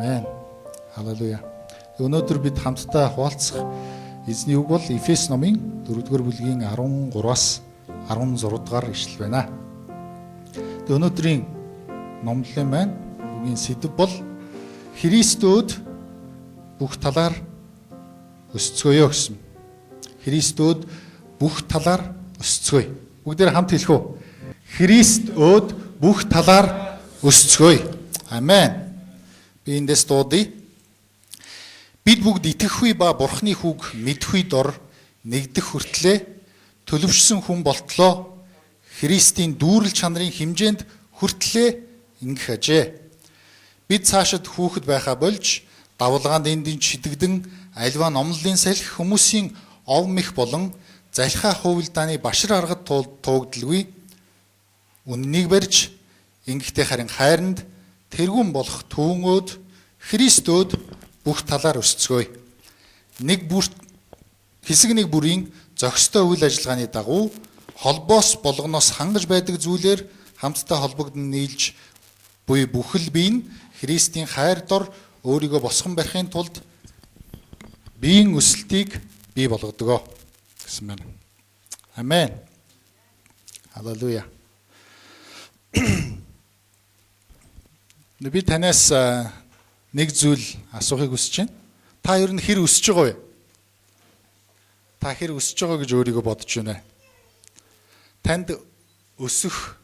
Амен. Халелуя. Өнөөдөр бид хамтдаа хуваалцах эзний үг бол Эфес номын 4-р бүлгийн 13-аас 16 дугаар ишлэл байна. Тэгээ өнөөдрийн номлолын маань үгийн сэдэв бол Христөөд бүх талаар өсцгөөё гэсэн. Христөөд бүх талаар өсцгөөе. Бүгдээр хамт хэлэх үү? Христ өөд бүх талаар өсцгөөе. Амен. Би эндээс дуудъя. Бид бүгд итгэхгүй ба Бурхны хүүг мэдхгүй дор нэгдэх хүртлээ төлөвшсөн хүн болтлоо Христийн дүүрэл чанарын хэмжээнд хүртлээ ингэх ажээ. Бид цаашид хүүхэд байхаа болж давлгаанд энд энд шидэгдэн альва номлолын салхи хүмүүсийн ов мэх болон залхиа хувилдааны башир аргад туугдалгүй үннийг барьж ингэхдээ харин хайранд тэргүүн болох түүнөөд Христөөд бүх талаар өсцгөөе. Нэг бүр хэсэг нэг бүрийн зохистой үйл ажиллагааны дагуу холбоос болгоноос хангаж байдаг зүйлээр хамтдаа холбогдон нийлж буй бүхэл бие нь Христийн хайр дор өөрийгөө босгон барихын тулд биеийн өсөлтийг бий болгодог гэсэн байна. Амен. Халелуя. Би танаас нэг зүйл асуухыг хүсэж байна. Та ер нь хэр өсөж байгаа вэ? Та хэр өсөж байгаа гэж өөрийгөө бодож байна. Танд өсөх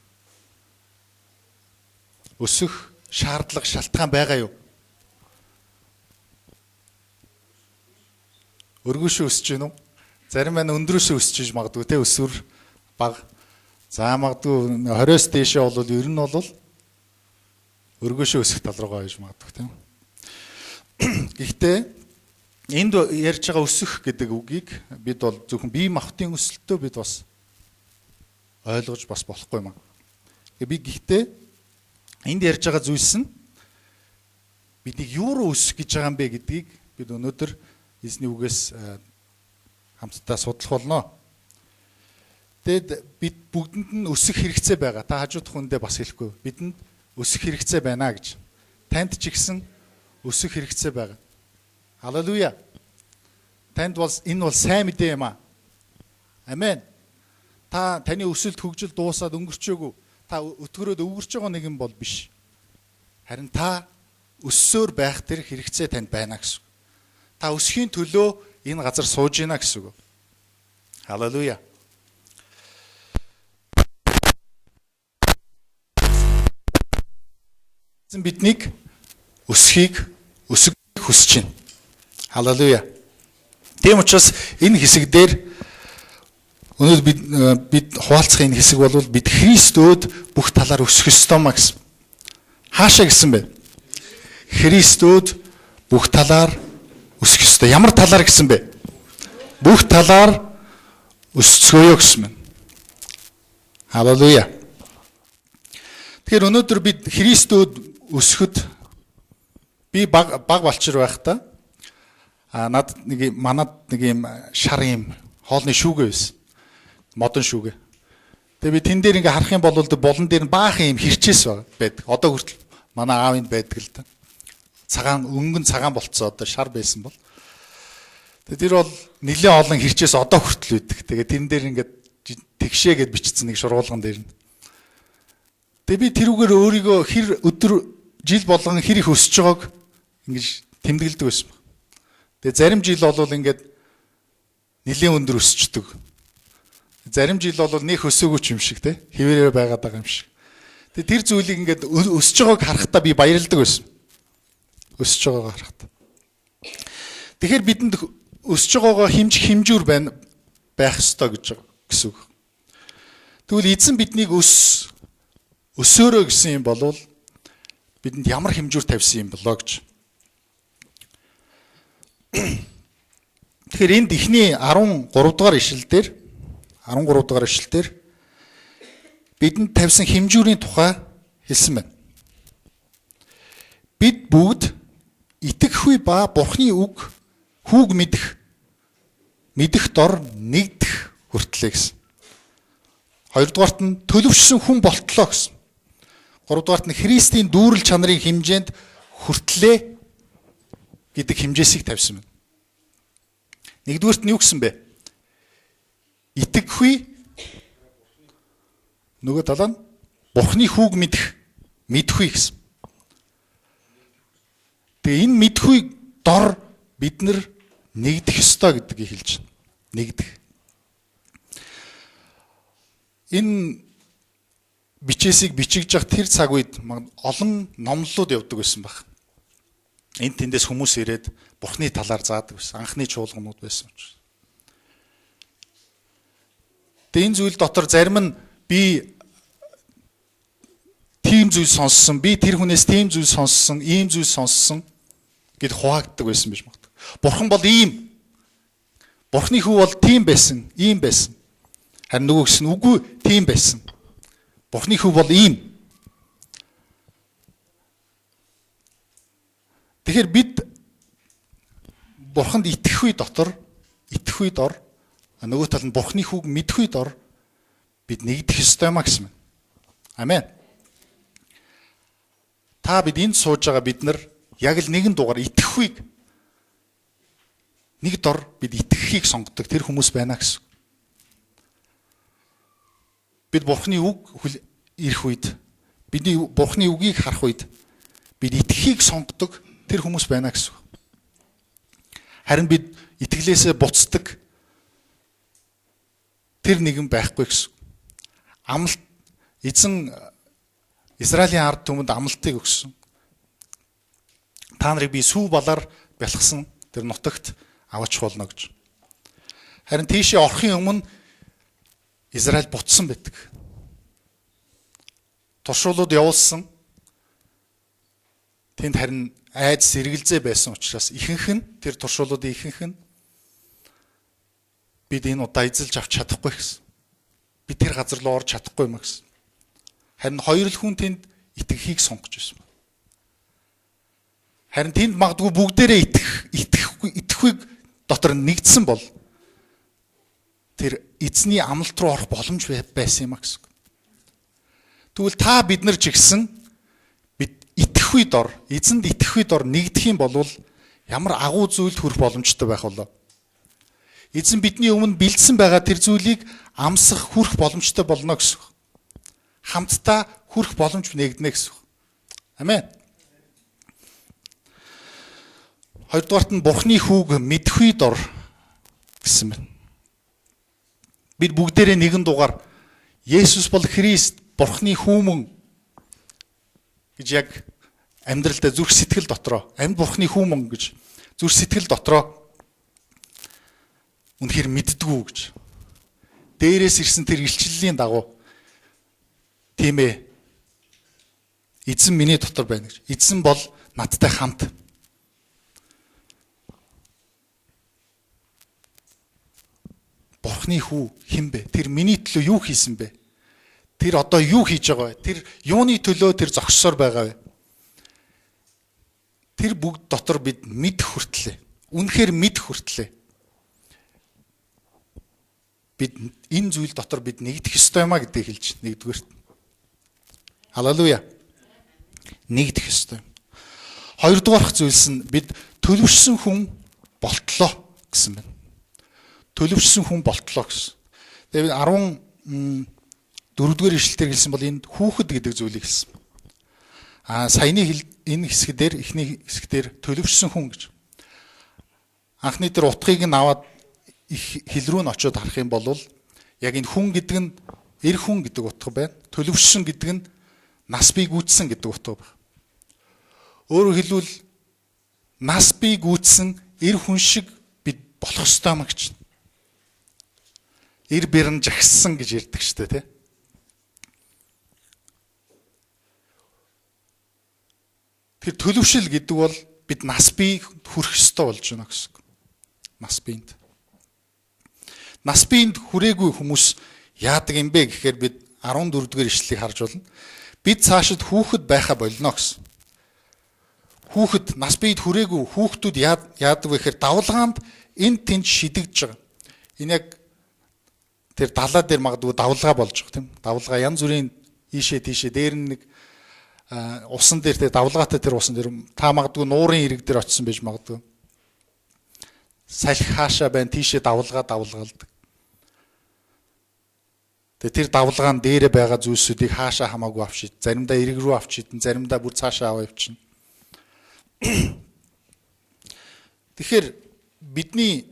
шаардлага шалтгаан байгаа юу? Өргөөшөө өсөж гэнэ үү? Зарим маань өндрөөсөө өсөж иж магадгүй те, өсвөр баг. За магадгүй 20-оос дээшээ бол ер нь бол өргөөшөө өсөх тал руугаа явж магадгүй тийм. Гэхдээ энд ярьж байгаа өсөх гэдэг үгийг бид бол зөвхөн бие махбодын өсөлтөө бид бас ойлгож бас болохгүй юм аа. Би гэхдээ энд ярьж байгаа зүйлс нь биднийг юу руу өсөх гэж байгаа юм бэ гэдгийг бид өнөөдөр эзний үгээс хамтдаа судлах болно. Тэгэд бид бүгдэнд нь өсөх хэрэгцээ байгаа. Та хажуудах хүндээ бас хэлэхгүй. Бидэнд өсөх хэрэгцээ байна гэж. Танд ч ихсэн өсөх хэрэгцээ байгаа. Халелуя. Танд бол энэ бол сайн мэдээ юм аа. Амен. Та таны өсөлт хөгжил дуусаад өнгөрчөөгүй. Та өтгөрөөд өвгөрч байгаа нэгэн бол биш. Харин та өссөөр байх тэр хэрэгцээ танд байна гэсэн. Та өсөхийн төлөө энэ газар сууж гинэ гэсэн үг. Халелуя. Биднийг өсөхийг өсөх хүсэж байна. Халелуя. Тийм учраас энэ хэсэг дээр өнөөдөр бид хуваалцах энэ хэсэг бол бид Христөөд бүх талаар өсөх ёстой маа гэсэн. Хаашаа гэсэн бэ? Христөөд бүх талаар өсөх ёстой. Ямар талаар гэсэн бэ? Бүх талаар өсцгөөё гэсэн байна. Халелуя. Тэгэхээр өнөөдөр бид Христөөд өсөхөд би баг балчир байхдаа надад нэг манад нэг юм шар юм хоолны шүүгээ байсан. Модон шүүгээ. Тэгээ би тэн дээр ингээ харах юм бол булан дээр нь баахан юм хэрчээс байдаг. Одоо хүртэл манай аавынд байдаг л да. Цагаан өнгөн цагаан болцсон одоо шар байсан бол. Тэгээ тэр бол нэлээд олон хэрчээс одоо хүртэл байдаг. Тэгээ тэрэн дээр ингээд тэгшээ гэд бичсэн нэг шургуулган дээр нь. Тэгээ би тэрүүгээр өөрийгөө хэр өдөр жил болгон хэр их өсөж байгааг ингэж тэмдэглэдэг байсан. Тэгээ зарим жил бол ингээд нэлээд өндөр өсчдөг. Зарим жил бол нэх өсөөгүй ч юм шиг те хэвээрээ байгаад байгаа юм шиг. Тэгээ тэр зүйлийг ингээд өсөж байгааг харахтаа би баярлдаг байсан. Өсөж байгаагаа харахтаа. Тэгэхээр бидэнд өсөж байгаагаа хэмжих хэмжүүр байна байх ёстой гэж гэсэн үг. Тэгвэл эзэн биднийг өсөөрөө гэсэн юм болвол бидэнд ямар хэмжүүр тавьсан юм болоо гэж. Тэгэхээр энд эхний 13 дугаар ишлэл дээр 13 дугаар ишлэл дээр бидэнд тавьсан хэмжүүрийн тухай хэлсэн байна. Бид бүгд итгэхгүй ба Бурхны үг хүүг мэдэх дор нэгдэх хүртлээ гэсэн. Хоёрдугаарт нь төлөвшсөн хүн болтлоо гэсэн. Гуравдугаарт нь Христийн дүүрэл чанарын хэмжээнд хүртлээ гэдэг хэмжээсийг тавьсан байна. Нэгдүгээрт нь юу гэсэн бэ? Итгэхгүй, нөгөө талаа нь Бурхны хүүг мэдэх, мэдхгүй гэсэн. Тэгээ энэ мэдхгүй дор бид нар нэгдэх ёстой гэдгийг хэлж байна. Нэгдэх. Энэ бичээсийг бичигж явах тэр цаг үед олон номлолууд явдаг байсан баг. Энд тэндээс хүмүүс ирээд Бурхны талаар заадаг байсан. Анхны чуулганууд байсан учраас. Тэгээ энэ зүйл дотор зарим нь би тийм зүйл сонссон, би тэр хүнээс тийм зүйл сонссон, ийм зүйл сонссон гэд хуваагддаг байсан биш магадгүй. Бурхан бол ийм. Бурхны хүү бол тийм байсан, ийм байсан. Харин нөгөө гэсэн үгүй тийм байсан. Бурхны хүү бол ийм. Тэгэхээр бид Бурханд итгэхгүй дотор, итгэхгүй дор, нөгөө тал нь Бурхны хүүг мэдхгүй дор бид нэгдэх ёстой юм а гэсэн юм. Амен. Та бид энд сууж байгаа бид нар яг л нэгэн дугаар итгэхүйг нэг дор бид итгэхийг сонгодог тэр хүмүүс байна гэсэн. Бид Бурхны үг ирэх үед, бидний Бурхны үгийг харах үед бид итгэхийг сонгодог тэр хүмүүс байна гэсэн. Харин бид итгэлээсээ буцдаг тэр нэгэн байхгүй гэсэн. Амлалт эзэн Израилийн ард түмэнд амлалтыг өгсөн. Та нарыг би сүү балаар бялхсан тэр нутагт аваачих болно гэж. Харин тийшээ орохын өмнө Израиль буцсан байдаг. Туршуулууд явуулсан. Тэнд харин айд сэргэлзээ байсан учраас ихэнх нь тэр туршуулуудын ихэнх нь бид энэ удаа эзэлж авч чадахгүй гэсэн. Бид тэр газар руу орж чадахгүй юм гэсэн. Харин хоёр л хүн тэнд итгэхийг сонгож байсан. Харин тэнд магадгүй бүгдээрээ итгэхүйг дотор нэгдсэн бол тэр эзний амлалт руу орох боломж байсан юм а гэсэн. Тэгвэл та бид нар ч гэсэн бид итгэхгүй дор, эзэнд итгэхгүй дор нэгдэх юм бол ямар агуу зүйлд хүрэх боломжтой байх болоо. Эзэн бидний өмнө бэлдсэн байгаа тэр зүйлийг амсах, хүрэх боломжтой болно гэсэн. Хамтдаа хүрэх боломж нэгднэ гэсэн. Амен. Хоёрдугаарт нь Бурхны хүүг мэдхгүй дор гэсэн байна. Бид бүгдээрээ нэгэн дугаар Есүс бол Христ, Бурхны хүүмэн гэж яг амьдралдаа зүрх сэтгэл дотроо, амьд Бурхны хүүмэн гэж зүрх сэтгэл дотроо үнэхээр мэддгүү гэж. Дээрээс ирсэн тэр илчлэлийн дагуу тийм ээ. Эзэн миний дотор байна гэж. Эзэн бол надтай хамт. Бурхны хүү хэн бэ? Тэр миний төлөө юу хийсэн бэ? Тэр одоо юу хийж байгаа вэ? Тэр юуны төлөө тэр зогссоор байгаа вэ? Тэр бүгд дотор бид мэдэх хүртлээ. Үнэхээр мэдэх хүртлээ. Бид энэ зүйл дотор бид нэгдэх ёстой юм а гэдгийг хэлж нэгдүгээрт. Халелуя. Нэгдэх ёстой. Хоёрдугаарх зүйлс нь бид төлөвшсөн хүн болтлоо гэсэн байна. Төлөвшсөн хүн болтлоо гэсэн. Тэгээд 14-р ишлэлээр хэлсэн бол энд хүүхэд гэдэг зүйлийг хэлсэн. Аа саяны энэ хэсэг дээр эхний хэсэг дээр төлөвшсөн хүн гэж. Анхны тэр утгыг нь аваад их хэл рүү нь очиод харах юм бол яг энэ хүн гэдэг нь эр хүн гэдэг утга байна. Төлөвшсөн гэдэг нь нас бий гүйцсэн гэдэг утга байна. Өөрөөр хэлбэл нас бий гүйцсэн эр хүн шиг бид болох ёстой юм гэж. Эр бэрэн жагссан гэж ярьдаг шүү дээ, тэ. Тэр төлөвшил гэдэг бол бид нас бий хүрэх ёстой болж байна гэсэн. Нас биеинд. Нас биеинд хүрээгүй хүмүүс яадаг юм бэ гэхээр бид 14-р ишлэлийг харж байна. Бид цаашид хүүхэд байха болно гэсэн. Хүүхэд нас биед хүрээгүй хүүхдүүд яадаг вэ гэхээр давлгаанд энд тэнд шидэгдэж байгаа. Энэ яг тэр далаа дээр магадгүй давлгаа болж байгаа тийм. Давлгаа янз бүрийн ийшээ тийшээ дээр нь нэг усан дээр те давлгаатай тэр усан дээр та магадгүй нуурын ирэг дээр очисон байж магадгүй. Салхи хаашаа байна тийшээ давлгаа давлгаалдаг. Тэгээ тэр давлгаан дээрээ байгаа зүйлсүүдийг хаашаа хамаагүй авч ид. Заримдаа эрэг рүү авч идэн, заримдаа бүр цаашаа аваа явчихна. Тэгэхээр бидний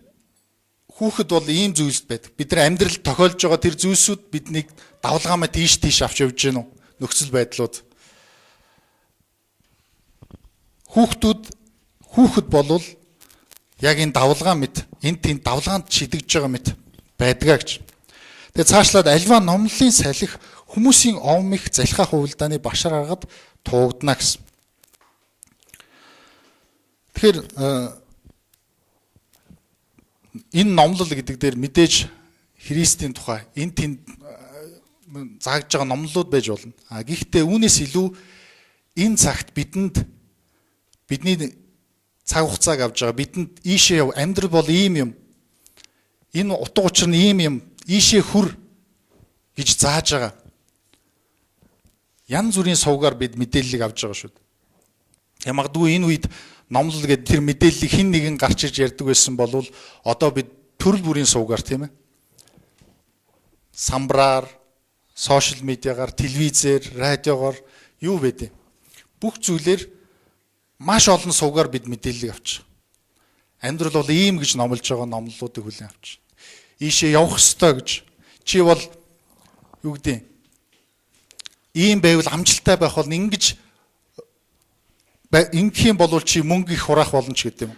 хүүхэд бол ийм зүйлс байдаг. Бид нар амьдрал тохиолж байгаа тэр зүйлсүүд биднийг давлгаамаа тийш тийш авч явж гэнэ үү? Нөхцөл байдлууд. Хүүхдүүд хүүхэд болвол яг энэ давлгаа мэт, энэ тийм давлгаанд шидэгж байгаа мэт байдгаа гэж. Тэгээ цаашлаад альва номлолын салхи хүмүүсийн овм их залхаа хувилдааны башар аргад туугдана гэсэн. Тэгэхээр энэ номлол гэдэг дээр мэдээж Христийн тухай энэ тэнд заагдж байгаа номлолууд байж болно. А гэхдээ үүнээс илүү энэ цагт бидэнд бидний цаг хугацааг авч байгаа бидэнд ийшээ яв, амьдрал бол ийм юм. Энэ утга учир нь ийм юм. Ийшээ хүр гэж зааж байгаа. Янз бүрийн сувгаар бид мэдээллийг авч байгаа шүү дээ. Магадгүй энэ үед номлол гэдэг тэр мэдээллийг хэн нэгэн гарч ирж ярьдаг байсан бол одоо бид төрөл бүрийн сувгаар тийм ээ. Самбраар, сошиал медиагаар, телевизээр, радиогоор юу бэ? Бүх зүйлээр маш олон сувгаар бид мэдээллийг авч байгаа. Амьдрал бол ийм гэж номлож байгаа номлолуудыг хүлээн авч. Ийшээ явах ёстой гэж. Чи бол юу гэдэг ийм байвал амжилттай байх бол ингэж ингэх юм бол чи мөнгө их хураах болно ч гэдэг юм.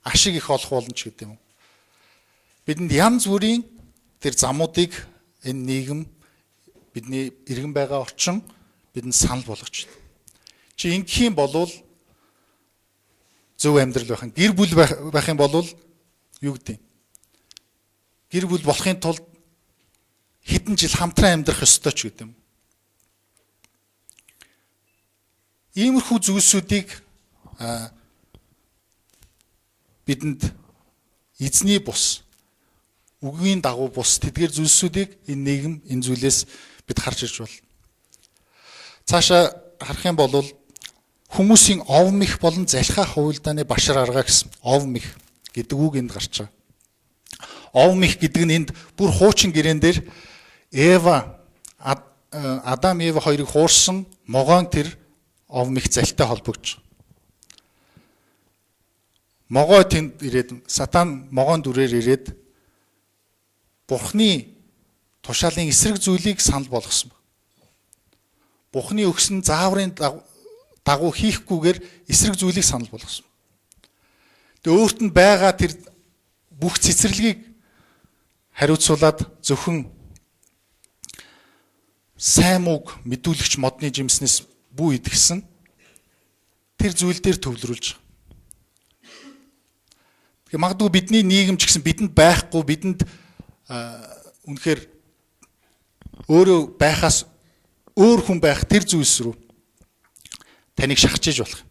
Ашиг их олох болно ч гэдэг юм. Бидэнд янз бүрийн тэр замуудыг энэ нийгэм бидний иргэн байгаа орчин бидэнд санал болгож байна. Чи ингэх юм бол зөв амьдрал байх юм. Гэр бүл байх юм бол юу гэдэг гэр бүл болохын тулд хэдэн жил хамтран амьдрах ёстой ч гэдэг юм. Иймэрхүү зүйлсүүдийг бидэнд эзний бус, үгийн дагуу бус тэдгээр зүйлсүүдийг энэ нийгэм энэ зүйлээс бид харж ирж байна. Цаашаа харах юм бол хүмүүсийн овм их болон залхаа хувилдааны башар арга гэсэн овм их гэдэг үг энд гарч байгаа. Овм их гэдэг нь энд бүр хуучин гэрээн дээр Ева Адам Ева хоёрыг хуурсан могоон тэр овм их залтай холбогдож. Могой тэнд ирээд сатан могоон дүрээр ирээд Бурхны тушаалын эсрэг зүйлийг санал болгосон. Бурхны өгсөн зааврын дагуу хийхгүйгээр эсрэг зүйлийг санал болгосон. Тэгээ өөрт нь байгаа тэр бүх цэцэрлэгийг хариуцуулаад зөвхөн сайн мууг мэдүүлэгч модны жимснээс бүү идэгсэн тэр зүйл дээр төвлөрүүлж байгаа. Тэгэхээр магадгүй бидний нийгэм ч гэсэн бидэнд байхгүй бидэнд үнэхээр өөрөө байхаас өөр хүн байх тэр зүйлс рүү таныг шахаж болох юм.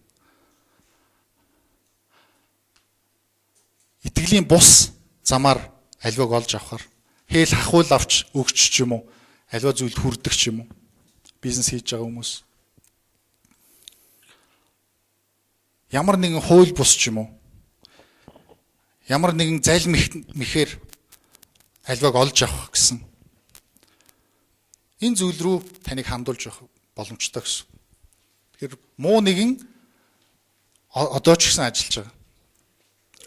Итгэлийн бус замаар аливааг олж авахар хээл хахуул авч өгч ч юм уу аливаа зүйлд хүрдэг ч юм уу бизнес хийж байгаа хүмүүс ямар нэгэн хууль бус ч юм уу ямар нэгэн залм мэхээр аливааг олж авах гэсэн энэ зүйл рүү таныг хандуулж явах боломжтой гэсэн. Тэгэхээр муу нэгэн одоо ч гэсэн ажиллаж байгаа.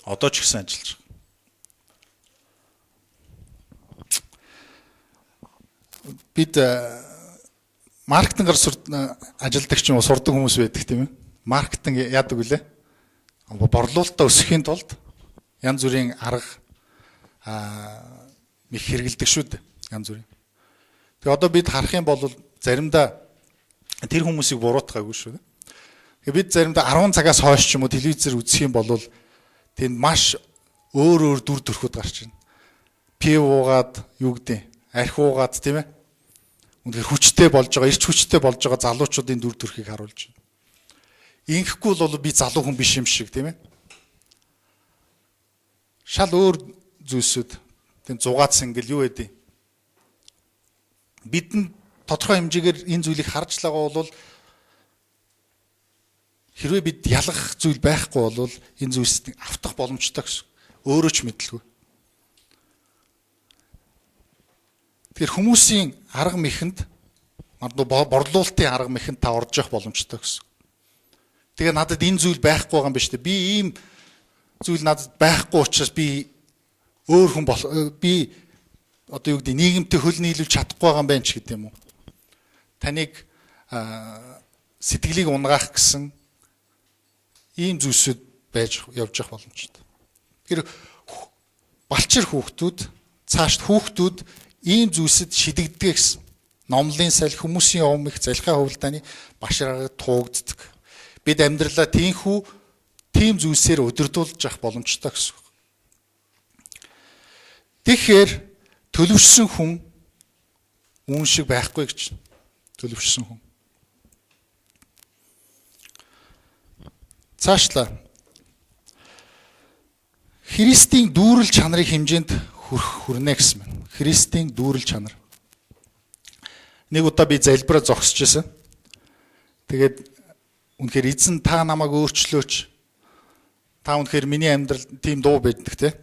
Одоо ч гэсэн ажиллаж байгаа. Бид маркетингаар ажилладаг ч юм уу сурдаг хүмүүс байдаг тийм ээ. Маркетинг яадаг вүлээ? Борлуулалтаа өсөхийн тулд янз бүрийн арга их хэрэгэлдэг шүү дээ. Янз бүрийн. Тэгээ одоо бид харах юм бол заримдаа тэр хүмүүсийг буруутгаагүй шүү дээ. Тэгээ бид заримдаа 10 цагаас хойш ч юм уу телевизээр үзэх юм бол тэнд маш өөр өөр дүр төрхүүд гарч ирнэ. Пив уугаад юу гэдэг архи уугаад тийм ээ. Үнэхээр хүчтэй болж байгаа, эрч хүчтэй болж байгаа залуучуудын дүр төрхийг харуулж байна. Ингэхгүй бол би залуу хүн биш юм шиг тийм ээ. Шал өөр зүйлсүүд тийм зугаат сэнгэл юу гэдэг. Бидэнд тодорхой хэмжээгээр энэ зүйлийг харж байгаа бол Хэрвээ бид ялгах зүйл байхгүй бол энэ зүйлсийг автах боломжтой гэсэн. Өөрөө ч мэдлгүй. Тэгэхээр хүмүүсийн арга мэхэнд борлуулалтын арга мэхэнд та орж явах боломжтой гэсэн. Тэгээ надад энэ зүйл байхгүй байгаа юм биш үү? Би ийм зүйл надад байхгүй учраас би өөр хүн би одоо юу гэдэг нийгэмтэй хөл нийлүүлж чадахгүй байгаа юм байна ч гэдэг юм уу? Таныг сэтгэлийг унгаах гэсэн ийм зүйлсүүд байж явж явах боломжтой. Тэгэхээр балчир хүүхдүүд цаашд хүүхдүүд ийм зүйлсэд шидэгдэг гэсэн. Номлын салхи, хүмүүсийн овом их залхай хувилдааны башраагаар туугддаг. Бид амьдралаа тийхүү тийм зүйлсээр удирдуулж явах боломжтой гэсэн үг. Тэгэхээр төлөвшсөн хүн үүн шиг байхгүй гэж. Төлөвшсөн хүн. Цаашлаа. Христийн дүүрэл чанарын хэмжээнд хүрнэ гэсэн байна. Христийн дүүрэл чанар. Нэг удаа би залбираа зогсож байсан. Тэгээд үнэхээр эзэн та намайг өөрчлөөч. Та үнэхээр миний амьдрал тийм дуу байдаг те.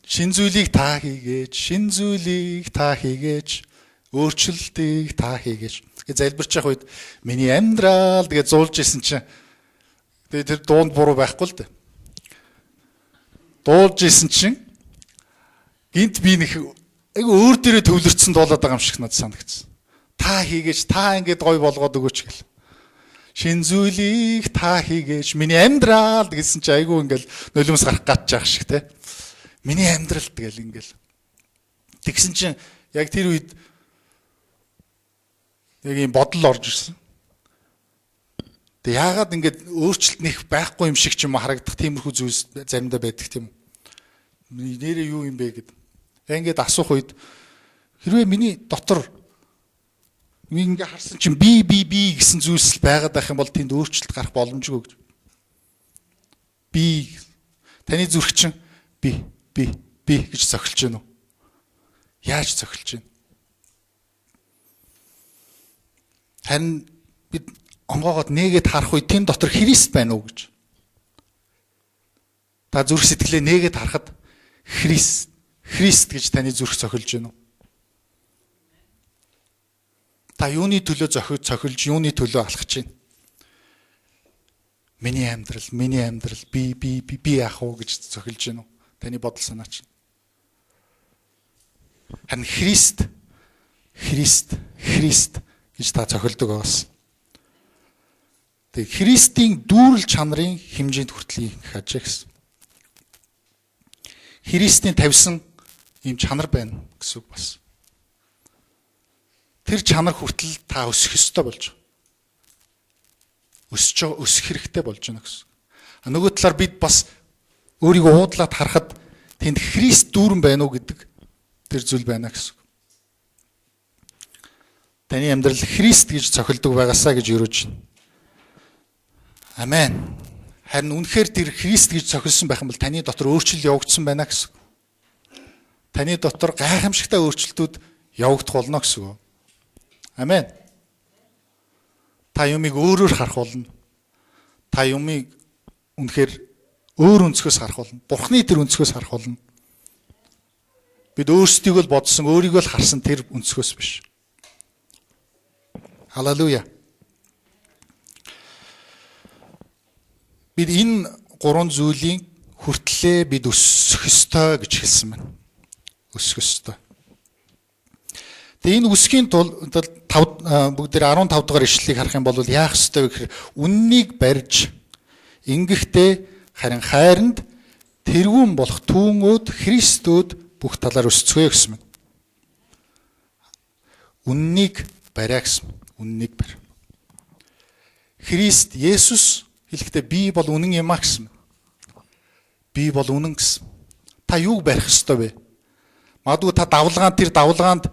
Шин зүйлийг та хийгээч, шин зүйлийг та хийгээч, өөрчлөлтийг та хийгээч. Гэж залбирч явах үед миний амьдрал гэж зуулж исэн чинь тэгээ тэр дуунд буруу байхгүй л дээ. Дуулж исэн чинь гинт би нэг айгу өөр дээрээ төвлөрцөн дуулаад байгаа юм шиг надад санагдсан. Та хийгээч, та ингэж гоё болгоод өгөөч гэл. Шин зүйлийг та хийгээч, миний амьдрал гэсэн чинь айгу ингээл нулимс гарах гатж байгаа шиг те. Миний амьдрал тэгэл ингээл. Тэгсэн чинь яг тэр үед яг ийм бодол орж ирсэн. Тэг яагаад ингэж өөрчлөлт нэх байхгүй юм шиг ч юм харагдах тиймэрхүү зүйлс заримдаа байдаг тийм үү? Нэрээ юу юм бэ гэд. Яг ингээд асуух үед хэрвээ миний дотор ингээ харсан чинь би би би гэсэн зүйлс байгаад байх юм бол тэнд өөрчлөлт гарах боломжгүй гэж. Би таны зүрх чинь би би би гэж цохилж гэнэ үү? Яаж цохилж гэнэ? Харин бид онгоогоод нээгээд харах үед тэн дотор Христ байна уу гэж. Та зүрх сэтгэлээ нээгээд харахад Христ, Христ гэж таны зүрх цохилж гэнэ үү? Та юуны төлөө цохилж, юуны төлөө алхаж байна? Миний амьдрал, миний амьдрал, би би би би яах уу гэж цохилж гэнэ үү? Таны бодол санаа чинь. Харин Христ, Христ, Христ гэж та цохилдог байгаас. Тэгээ Христийн дүүрэл чанарын хэмжээнд хүртэл хажээ гэсэн. Христийн тавьсан ийм чанар байна гэсэн үг бас. Тэр чанар хүртэл та өсөх ёстой болж байгаа. Өсөх хэрэгтэй болж байна гэсэн. Нөгөө талаар бид бас өөрийгөө уудлаад харахад тэнд Христ дүүрэн байна уу гэдэг тэр зүйл байна гэсэн. Таны амьдрал Христ гэж цохилдог байгаасаа гэж өрөөж байна. Амен. Харин үнэхээр тэр Христ гэж цохилсон байх юм бол таны дотор өөрчлөлт явагдсан байна гэсэн. Таны дотор гайхамшигтай өөрчлөлтүүд явагдах болно гэсэн үг. Амен. Та юмыг өөрөөр харах болно. Та юмыг үнэхээр өөр өнцгөөс харах болно. Бурхны тэр өнцгөөс харах болно. Бид өөрсдийгөө л бодсон, өөрийгөө л харсан тэр өнцгөөс биш. Халелуя. Бид энэ гурван зүйлийн хүртлээ бид өсөх ёстой гэж хэлсэн байна. Өсөх ёстой. Тэгээ энэ өсөхийн тулд бүгд дээр 15 дугаар ишлэлийг харах юм бол яах ёстой вэ гэхээр үннийг барьж ингэхдээ харин хайранд тэргүүн болох түүнүүд Христүүд бүх талаар өсцгөөе гэсэн байна. Үннийг бариа гэсэн. Үннийг барь. Христ Есүс хэлэхдээ би бол үнэн юм а гэсэн. Би бол үнэн гэсэн. Та юуг барих ёстой вэ? Магадгүй та давлгаанд тэр давлгаанд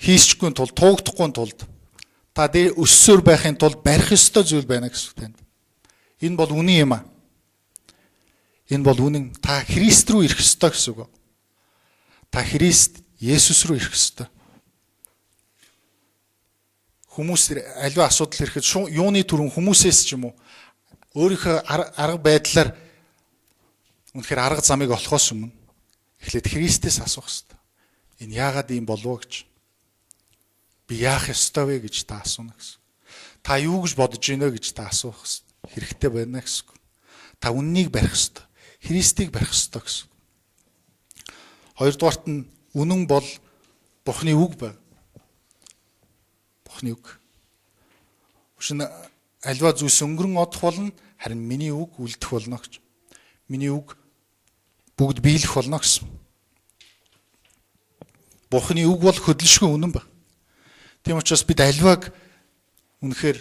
хийсчгүй тулд, туугдахгүй тулд та дээр өссөөр байхын тулд барих ёстой зүйл байна гэсэн танд. Энэ бол үнэн юм а. Энэ бол үнэн. Та Христ рүү ирэх ёстой гэсэн үг. Та Христ Есүс рүү ирэх ёстой. Хүмүүс аливаа асуудал ирэхэд юуны түрүүн хүмүүсээс ч юм уу өөрийнхөө арга байдлаар үнэхээр арга замыг олохоос өмнө эхлээд Христээс асуух хэрэгтэй. Энэ яагаад ийм болов гэж. Би яах ёстой вэ гэж та асууна гэсэн. Та юу гэж бодож байна вэ гэж та асуух хэрэгтэй байна гэсэн. Та үннийг барих ёстой. Христийг барих ёстой гэсэн. Хоёрдугаарт нь үнэн бол Бурхны үг байна. Бурхны үг. Учир нь аливаа зүйлс өнгөрөн одох болно, харин миний үг үлдэх болно гэж. Миний үг бүгд биелэх болно гэсэн. Бурхны үг бол хөдөлшгүй үнэн баг. Тийм учраас бид аливааг үнэхээр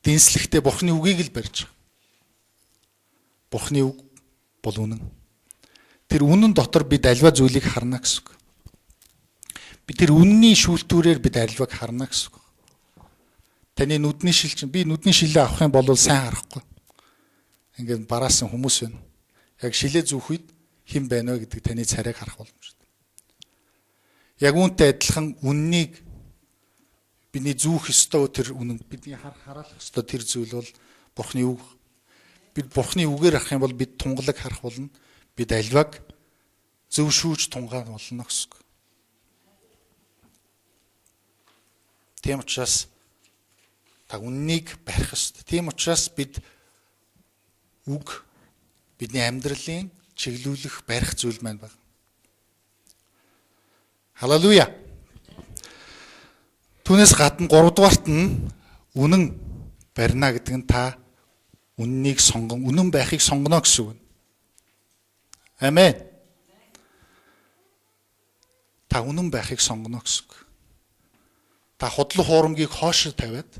дэнслэхдээ Бурхны үгийг л барьж байгаа. Бурхны үг бол үнэн. Тэр үнэн дотор бид аливаа зүйлийг харна гэсэн үг. Би тэр үнний шүүлтүүрээр бид аливааг харна гэсэн үг. Таны нүдний шил чинь би нүдний шилээ авах юм бол сайн харахгүй. Ингээд бараасан хүмүүс байна. Яг шилээ зүүх үед хэн байна вэ гэдэг таны царайг харах боломжтой. Яг үүнтэй адилхан үннийг бидний зүүх ёстой тэр үнэн, бидний хараалах ёстой тэр зүйл бол Бурхны үг. Бид Бурхны үгээр харах юм бол бид тунгалаг харах болно. Бид аливааг зөв шүүж тунгаан болно гэсэн үг. Тийм учраас та үннийг барих ёстой. Тийм учраас бид үг бидний амьдралын чиглүүлэх барих зүйл маань байна. Халелуя. Түүнээс гадна гуравдугаарт нь үнэн барина гэдэг нь та үннийг сонгон, үнэн байхыг сонгоно гэсэн үг. Амен. Та үнэн байхыг сонгоно гэсэн үг. Та худлаа хуурамгийг хоош тавиад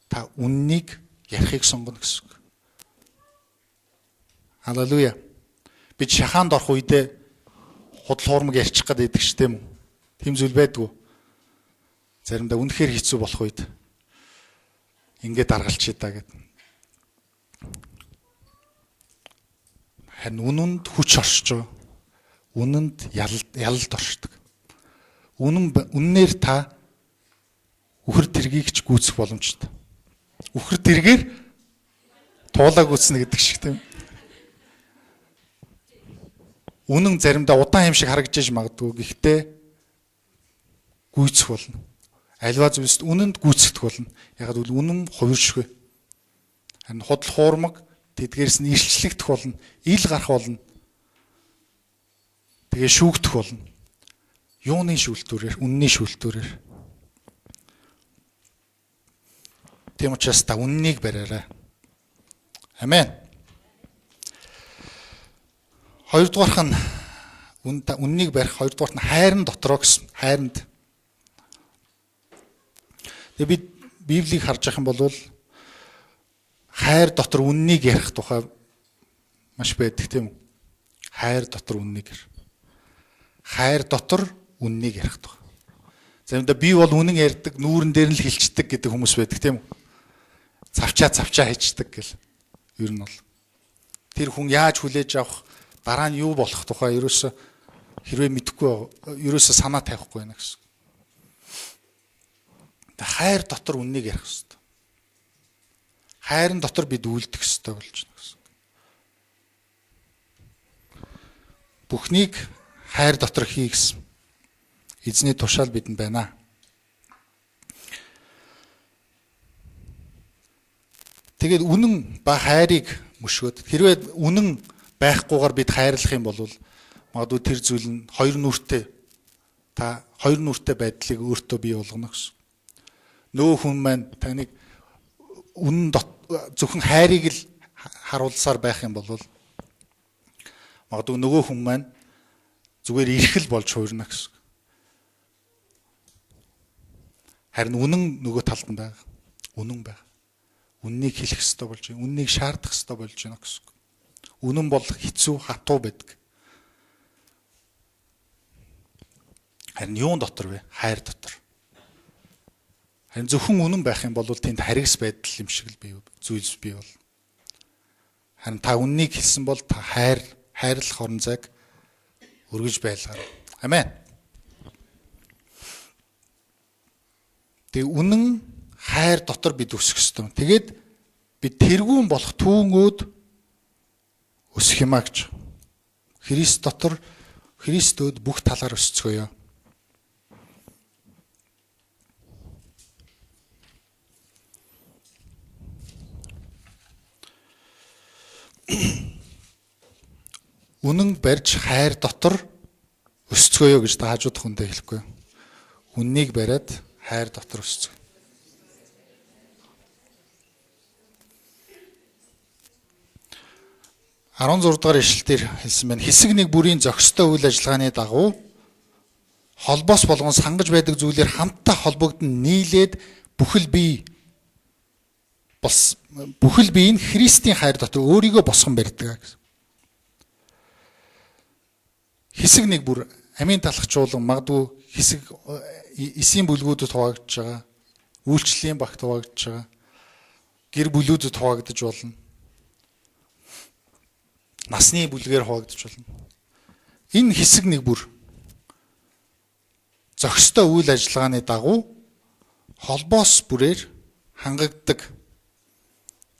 та үннийг ярихыг сонгоно гэсэн үг. Халелуя. Бид шахаанд орох үедээ худал хуурмаг ярьчих гээд байдаг ш тийм үү? Тийм зүйл байдгүй. Заримдаа үнэхээр хэцүү болох үед ингээд даргалчий та гэд. Харин үнэнд хүч оршиж байгаа. Үнэнд ялалт оршдог. Үннээр та үхэр тэргийг ч гүйцэх боломжтой. Үхэр тэргээр туулаа гүйцнэ гэдэг шиг тийм. Үнэн заримдаа удаан юм шиг харагдаж магадгүй. Гэхдээ гүйцэх болно. Аливаа зүйлс үнэнд гүйцэгдэх болно. Яг гэвэл үнэн хувиршгүй. Харин худал хуурмаг тэдгээрс нь илчлэгдэх болно, ил гарах болно. Тэгээ шүүгдэх болно. Юуны шүүлтүүрээр, үнний шүүлтүүрээр. Тийм учраас та үннийг бариарай. Амен. Хоёрдугаарх нь үннийг барих, хоёрдугаарт нь хайран дотроо гэсэн. Хайранд. Тэгээ бид Библийг харж явах юм бол хайр дотор үннийг ярих тухай маш байдаг тийм үү? Хайр дотор үннийг ярих. Хайр дотор үннийг ярих тухай. Заримдаа би бол үнэн ярьдаг, нүүрэн дээр нь л хилчдэг гэдэг хүмүүс байдаг тийм үү? Цавчаа хийчдэг гэл. Ер нь бол тэр хүн яаж хүлээж авах, дараа нь юу болох тухай ерөөсө хэрвээ мэдэхгүй, ерөөсө санаа тавихгүй байна гэсэн. Хайр дотор үннийг ярих хэрэгтэй. Хайрын дотор бид үйлдэх ёстой болж байна гэсэн. Бүхнийг хайр дотор хий гэсэн. Эзний тушаал бидэнд байна. Тэгээд үнэн ба хайрыг мөшгөөд хэрвээ үнэн байхгүйгээр бид хайрлах юм бол магадгүй тэр зүйл нь хоёр нүртэй та хоёр нүртэй байдлыг өөртөө бий болгоно гэсэн. Нөө хүн маань таныг үнэн зөвхөн хайрыг л харуулсаар байх юм бол магадгүй нөгөө хүн маань зүгээр эрхэл болж хуурна гэсэн. Харин үнэн нөгөө талд нь байгаа. Үнэн байгаа. Үннийг хэлэх ёстой болж байна. Үннийг шаардах ёстой болж байна гэсэн. Үнэн бол хэцүү, хатуу байдаг. Харин юун дотор вэ? Хайр дотор. Харин зөвхөн үнэн байх юм бол тэнд харгас байдал юм шиг л бий зүйлс бий бол. Харин та үннийг хэлсэн бол та хайрлах орон зайг өргөж байлгаар. Амен. Тэгээ үнэн хайр дотор бид өсөх ёстой. Тэгээд бид тэргүүн болох түүнгүүд өсөх юмаа гэж. Христ дотор Христөд бүх талаар өсцгөөе. Үнэн барьж хайр дотор өсцгөөе гэж та хажуудах хүндээ хэлэхгүй. Үннийг бариад хайр дотор өсцгөө. 16 дугаар ишлэл дээр хэлсэн байна. Хэсэг нэг бүрийн зохистой үйл ажиллагааны дагуу холбоос болгон сангаж байдаг зүйлээр хамтдаа холбогдсон нийлээд бүхэл бие бос бүхэл бие нь Христийн хайр дотор өөрийгөө босгон барьдаг гэсэн. Хэсэг нэг бүр амийн талах чуулган магадгүй хэсэг эсийн бүлгүүдэд хуваагдж байгаа, үйлчлэлийн багт хуваагдж байгаа, гэр бүлүүдэд хуваагдаж болно. Насны бүлгээр хуваагдаж болно. Энэ хэсэг нэг бүр зохистой үйл ажиллагааны дагуу холбоос бүрээр хангагддаг.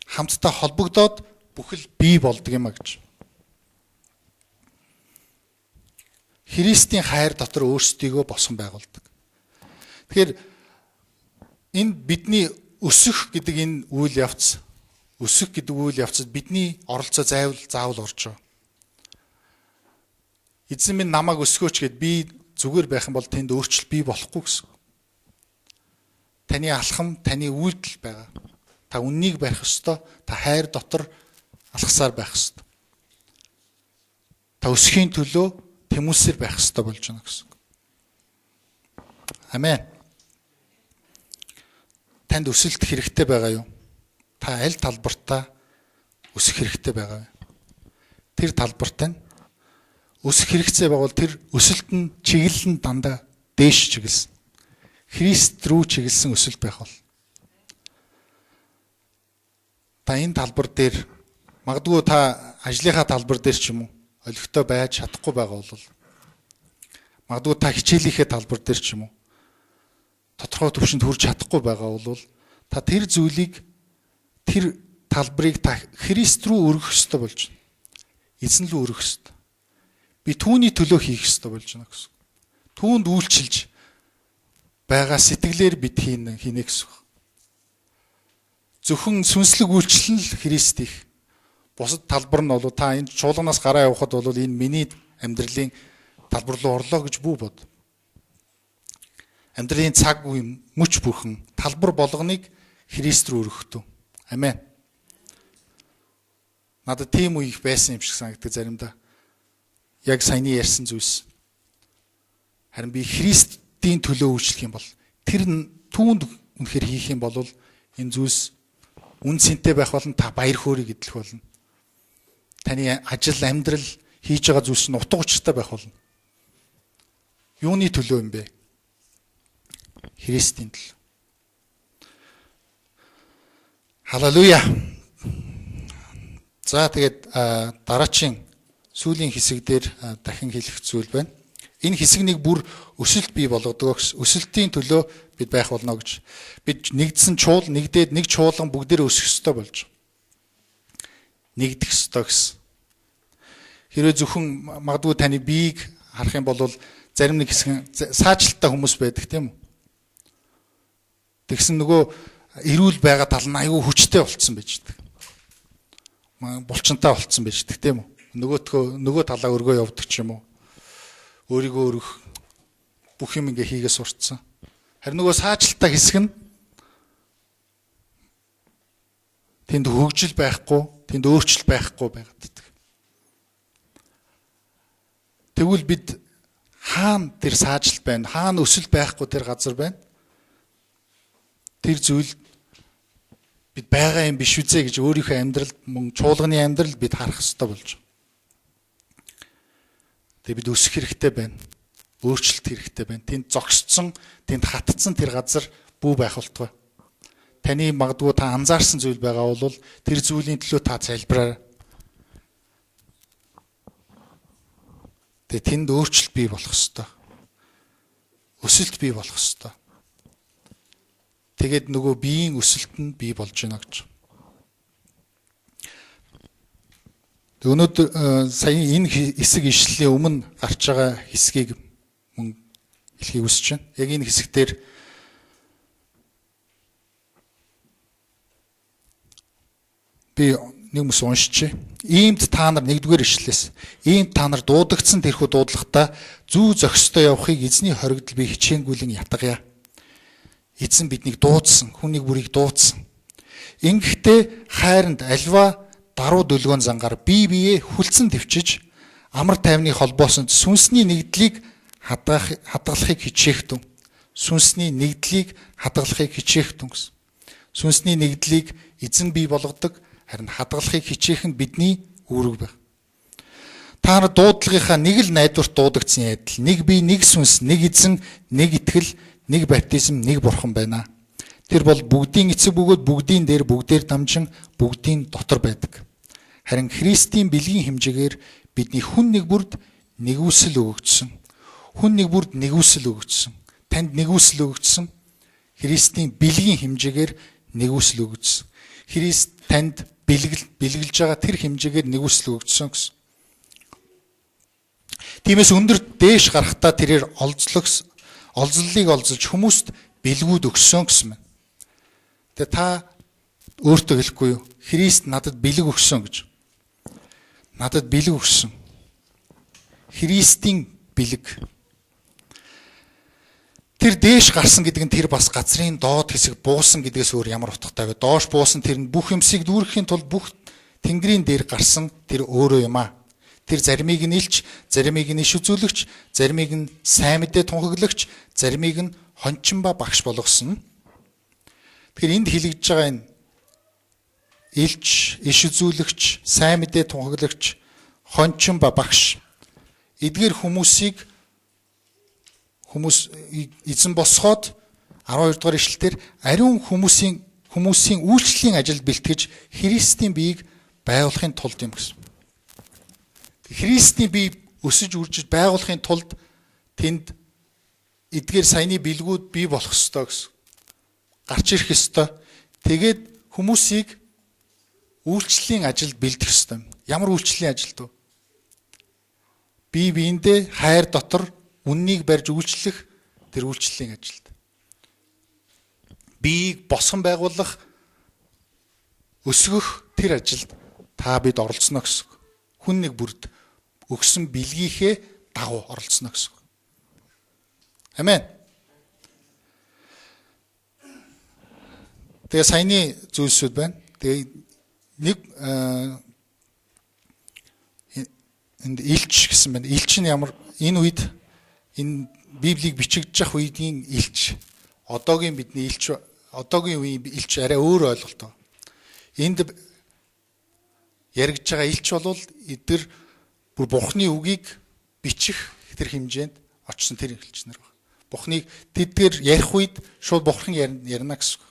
Хамтдаа холбогдоод бүхэл бий болдог юм а гэж. Христийн хайр дотор өөрсдийгөө босгон байгуулдаг. Тэгэхээр энэ бидний өсөх гэдэг энэ үйл явц, өсөх гэдэг үйл явцад бидний оролцоо заавал орж байгаа. Эзэн минь намайг өсгөөч гэд би зүгээр байх юм бол тэнд өөрчлөлт бий болохгүй гэсэн. Таны алхам, таны үйлдэл байгаа. Та үннийг барих ёстой, та хайр дотор алхасаар байх ёстой. Та өсөхийн төлөө тэмүүлсээр байх ёстой болж байна гэсэн. Амен. Танд өсөлт хэрэгтэй байгаа юу? Та аль талбартаа өсөх хэрэгтэй байгаа вэ? Тэр талбарт нь өсөх хэрэгцээ байгуул тэр өсөлт нь чиглэл нь дандаа дээш чиглэсэн. Христ рүү чиглэсэн өсөлт байх бол. Та энэ талбар дээр магадгүй та ажлынхаа талбар дээр ч юм уу олигтой байж чадахгүй байгаа бол магадгүй та хичээлийнхээ талбар дээр ч юм уу тодорхой түвшинд хүрч чадахгүй байгаа бол та тэр зүйлийг тэр талбарыг та Христ рүү өргөх ёстой болж байна. Эзэн рүү өргөх ёстой. Би түүний төлөө хийх ёстой болж байна гэсэн. Түүнд үйлчилж байгаа сэтгэлээр бид хийнэ гэсэн. Зөвхөн сүнслэг үйлчлэл нь Христ их. Бусад талбар нь бол та энэ чуулганаас гараа явхад бол энэ миний амьдралын талбар руу орлоо гэж бүү бод. Амьдралын цаг үе мөч бүрхэн талбар болгоныг Христ рүү өргөхтөө. Амен. Надад тийм үе их байсан юм шиг санагддаг заримдаа. Яг саяны ярьсан зүйлс. Харин би Христийн төлөө үйлчлэх юм бол тэр түүнд үнэхээр хийх юм бол энэ зүйлс үн цэнтэй байх болно, та баяр хөөргийг эдлэх болно. Таны ажил, амьдрал хийж байгаа зүйлс нь утга учиртай байх болно. Юуны төлөө юм бэ? Христийн төлөө. Халелуя. За тэгээд дараачийн сүүлийн хэсэг дээр дахин хэлэх зүйл байна. Энэ хэсэг нэг бүр өсөлт бий болгодог. Өсөлтийн төлөө бид байх болно гэж. Бид нэгдсэн чуул нэгдээд нэг чуулган бүгдээрээ өсөх ёстой болж. Нэгдэх ёстой гэсэн. Хэрвээ зөвхөн магадгүй таны биеийг харах юм бол зарим нэг хэсэг саачлалтай хүмүүс байдаг тийм үү? Тэгсэн нөгөө эрүүл байгаа тал нь аюу хүчтэй болцсон байж байдаг. Булчинтай болцсон байж байдаг тийм үү? Нөгөө талаа өргөө явдаг ч юм уу? Өөрийгөө өргөх бүх юм ингээ хийгээ сурцсан. Харин нөгөө саачлалтай хэсэг нь тэнд хөгжил байхгүй, тэнд өөрчлөлт байхгүй байгаад. Тэгвэл бид хаана тэр саажилт байна, хаана өсөлт байхгүй тэр газар байна. Тэр зүйл бид байгаа юм биш үзээ гэж өөрийнхөө амьдралд мөн чуулганы амьдрал бид харах ёстой болж байна. Тэгээ бид өсөх хэрэгтэй байна. Өөрчлөлт хэрэгтэй байна. Тэнд зогсцсон, тэнд хатцсан тэр газар бүү байх болтугай. Таны магадгүй та анзаарсан зүйл байгаа бол тэр зүйлийн төлөө та залбираа. Тэгээ тэнд өөрчлөлт бий болох ёстой. Өсөлт бий болох ёстой. Тэгээд нөгөө биеийн өсөлт нь бий болж байна гэж. Өнөөдөр сая энэ хэсэг ишлэлийн өмнө гарч байгаа хэсгийг мөн хэлхийг хүсэж байна. Яг энэ хэсэг дээр би нэг мэс уншчихъя. Иймд та нар нэгдүгээр ишлэлээс иймд та нар дуудагдсан тэрхүү дуудлагатаа зүү зохистой явахыг эзний хоригдол би хичээнгүйлэн ятгая. Эзэн биднийг дуудсан, хүнийг бүрийг дуудсан. Ингэхдээ хайранд альва даруй дүлгөөн зангаар бие биеэ хүлцэн төвчиж амар тайвны холбоосонд сүнсний нэгдлийг хадгалахыг хичээх түн. Сүнсний нэгдлийг хадгалахыг хичээх түн гэсэн. Сүнсний нэгдлийг эзэн бий болгодог, харин хадгалахыг хичээх нь бидний үүрэг байх. Та нар дуудлагынхаа нэг л найдварт дуудагдсан адил нэг бие, нэг сүнс, нэг эзэн, нэг итгэл, нэг баптизм, нэг бурхан байна. Тэр бол бүгдийн эцэг бөгөөд бүгдийн дээр, бүгдээр дамжин бүгдийн дотор байдаг. Харин Христийн бэлгийн хэмжээгээр бидний хүн нэг бүрд нэгүсэл өгөгдсөн. Хүн нэг бүрд нэгүсэл өгөгдсөн. Танд нэгүсэл өгөгдсөн. Христийн бэлгийн хэмжээгээр нэгүсэл өгөгдсөн. Христ танд бэлгэлж байгаа тэр хэмжээгээр нэгүсэл өгөгдсөн гэсэн. Тиймээс өндөр дээш гарахдаа тэрээр олзлолыг олзолж хүмүүст бэлгүүд өгсөн гэсэн байна. Тэгээ та өөртөө хэлэхгүй юу? Христ надад бэлэг өгсөн гэж. Надад бэлэг өгсөн. Христийн бэлэг. Тэр дээш гарсан гэдэг нь тэр бас газрын доод хэсэг буусан гэдгээс өөр ямар утгатай вэ? Доош буусан тэр нь бүх юмсыг дүүрэхийн тулд бүх тэнгэрийн дээр гарсан тэр өөрөө юм аа. Тэр заримыг нь илч, заримыг нь иш үзүүлэгч, заримыг нь сайн мэдээ тунхаглагч, заримыг нь хончин ба багш болгосон. Тэгэхээр энд хэлэгдэж байгаа энэ илч, иш үзүүлэгч, сайн мэдээ тунхаглагч, хончин ба багш. Эдгээр хүмүүсийг хүмүүс эзэн босгоод 12 дугаар ишлэлээр ариун хүмүүсийн үйлчлэлийн ажилд бэлтгэж Христийн биеийг байгуулахын тулд юм гэсэн. Христийн бие өсөж үржиж байгуулахын тулд тэнд эдгээр саяны бэлгүүд бий болох ёстой гэсэн. Гарч ирэх ёстой. Тэгээд хүмүүсийг үйлчлэлийн ажилд бэлдэх ёстой. Ямар үйлчлэлийн ажилд вэ? Бие биендээ хайр дотор үннийг барьж үйлчлэх тэр үйлчлэлийн ажилд. Биеийг босгон байгуулах, өсгөх тэр ажилд та бид оролцоно гэсэн. Хүн нэг бүрд өгсөн бэлгийнхээ дагуу оролцоно гэсэн. Амен. Тэгээ саяны зүйлсүүд байна. Тэгээ нэг энд илч гэсэн байна. Илч нь ямар энэ үед энэ Библийг бичигдэж явах үеийн илч, одоогийн бидний илч, одоогийн үеийн илч арай өөр ойлголт. Энд яригдж байгаа илч бол эдгээр бүр Бурхны үгийг бичих тэр хэмжээнд очсон тэр илч нар байна. Бурхныг тэдгээр ярих үед шууд Бурхан ярина гэсэн үг.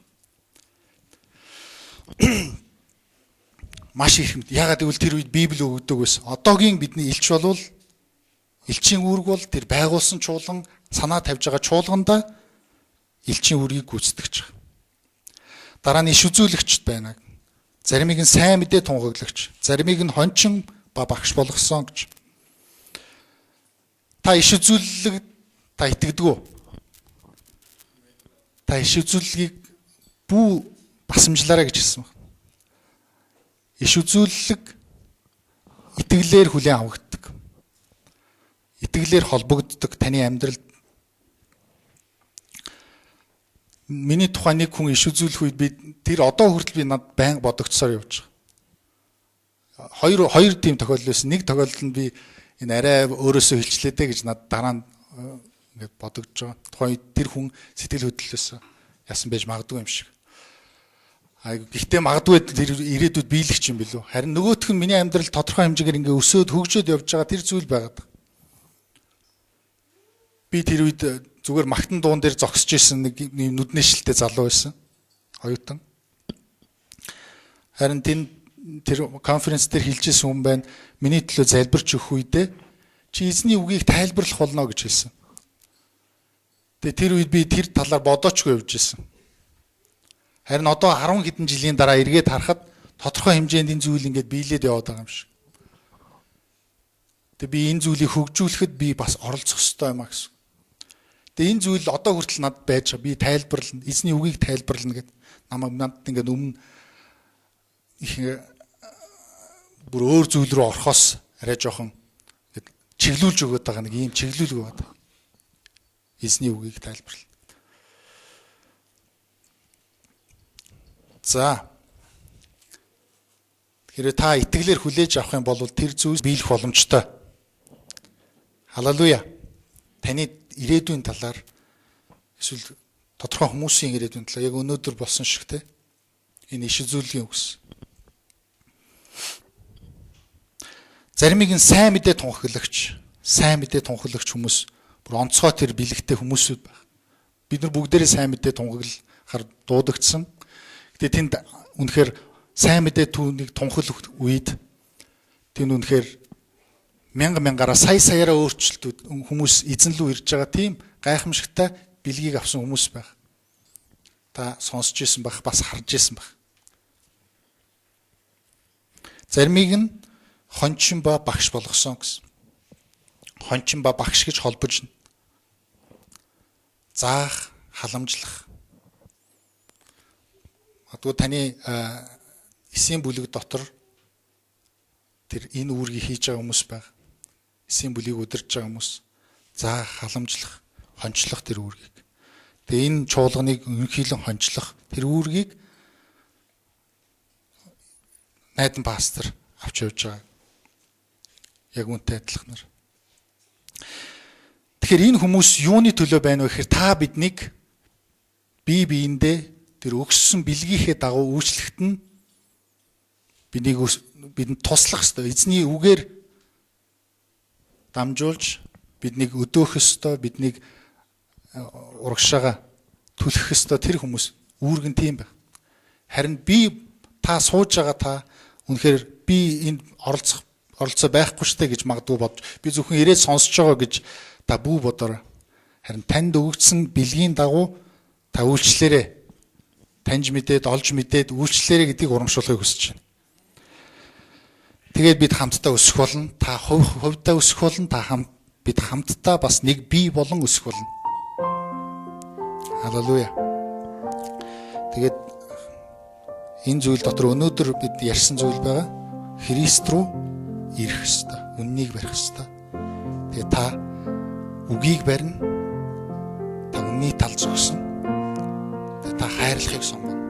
Маш их юм. Яагаад гэвэл тэр үед Библи өгдөг байсан. Одоогийн бидний илч бол элчийн үүрэг бол тэр байгуулсан чуулган, санаа тавьж байгаа чуулгандаа элчийн үүргийг гүйцэтгэж байгаа. Дараа нь иш үзүүлэгчд байна. Заримыг нь сайн мэдээ тунхаглагч, заримыг нь хончин ба багш болгосон гэж. Та иш үзүүлэг та итгэдэг үү? Та иш үзүүллэгийг бүү басамжлаарай гэж хэлсэн байна. Иш үзүүллэг итгэлээр хүлээн авагддаг. Итгэлээр холбогддог таны амьдралд. Миний тухай нэг хүн иш үзүүлэх үед би тэр одоо хүртэл би над байнга бодогдсоор явж байгаа. Хоёр тийм тохиолдол байсан. Нэг тохиолдолд би энэ арай өөрөөсөө хилчлээ дээ гэж над дараа нь ингээд бодогдож байгаа. Тухайн үед тэр хүн сэтгэл хөдлөлөөс ясан байж магадгүй юм шиг. Гэхдээ магадгүй тэр ирээдүйд биелэх юм билүү. Харин нөгөөх нь миний амьдрал тодорхой хэмжээгээр ингээ өсөөд хөгжөөд явж байгаа тэр зүйл байгаад. Би тэр үед зүгээр магтан дуун дээр зогсож исэн нэг нүдний шилтэй залуу байсан. Оюутан. Харин тэр конференц дээр хэлжсэн хүн байна. Миний төлөө залбирч өгөх үедээ чи эзний үгийг тайлбарлах болно гэж хэлсэн. Тэгээ тэр үед би тэр талаар бодоочгүй явж исэн. Харин одоо 10 хэдэн жилийн дараа эргээд харахад тодорхой хэмжээнд энэ зүйл ингээд биелээд яваад байгаа юм шиг. Тэгээ би энэ зүйлийг хөгжүүлэхэд би бас оролцох ёстой юм а гэсэн. Тэгээ энэ зүйл одоо хүртэл надад байж байгаа. Би тайлбарлана. Эзний үгийг тайлбарлана гэд намайг надад ингээд өмнө их бүр өөр зүйл рүү орохоос арай жоохон ингээд чиглүүлж өгöd байгаа нэг ийм чиглүүлэг байгаа. Эзний үгийг тайлбарлана. За. Тэгэхээр та итгэлээр хүлээж авах юм бол тэр зүйлс биелэх боломжтой. Халелуя. Таны ирээдүйн талаар эсвэл тодорхой хүмүүсийн ирээдүйн талаар яг өнөөдөр болсон шиг те. Энэ иш үзүүлгийн үгс. Заримыг нь сайн мэдээ тунхаглагч, сайн мэдээ тунхаглагч хүмүүс бүр онцгой тэр бэлэгтэй хүмүүсүүд байх. Бид нар бүгдээрээ сайн мэдээ тунхаглахаар дуудагдсан. Гэтэ тэнд үнэхээр сайн мэдээ түүнийг тунхаглах үед тэнд үнэхээр мянга мянгаараа сая саяараа өөрчлөлтүүд хүмүүс эзэн лүү ирж байгаа тийм гайхамшигтай бэлгийг авсан хүмүүс байх. Та сонсч ирсэн байх, бас харж ирсэн байх. Заримыг нь хончин ба багш болгосон гэсэн. Хончин ба багш гэж холбож заах, халамжлах. Магадгүй таны эсийн бүлэг дотор тэр энэ үүргийг хийж байгаа хүмүүс байх. Эсийн бүлгийг удирдах байгаа хүмүүс заах, халамжлах, хончлох тэр үүргийг. Тэгээ энэ чуулганыг ерөнхийлөн хончлох тэр үүргийг найдан пастор авч явж байгаа. Яг үнтэй адилханаар. Тэгэхээр энэ хүмүүс юуны төлөө байна вэ гэхээр та биднийг бие биендээ тэр өгссөн бэлгийнхээ дагуу үйлчлэхэд нь биднийг бидэнд туслах ёстой. Эзний үгээр дамжуулж биднийг өдөөх ёстой, биднийг урагшаага түлхэх ёстой тэр хүмүүс үүрэг нь тийм байх. Харин би та сууж байгаа та үнэхээр би энд оролцоо байхгүй штэ гэж магадгүй бодож би зөвхөн ирээд сонсож байгаа гэж та бүү бодоорой. Харин танд өгөгдсөн бэлгийн дагуу та үйлчлээрэй. Таньж мэдээд, олж мэдээд үйлчлээрэй гэдгийг урамшуулахыг хүсэж байна. Тэгээд бид хамтдаа өсөх болно. Та хувьдаа өсөх болно. Та бид хамтдаа бас нэг бие болон өсөх болно. Халелуя. Тэгээд энэ зүйл дотор өнөөдөр бид ярьсан зүйл байгаа. Христ рүү ирэх ёстой. Үннийг барих ёстой. Тэгээд та үгийг барина. Та үнний тал зогсно. Та хайрлахыг сонгоно.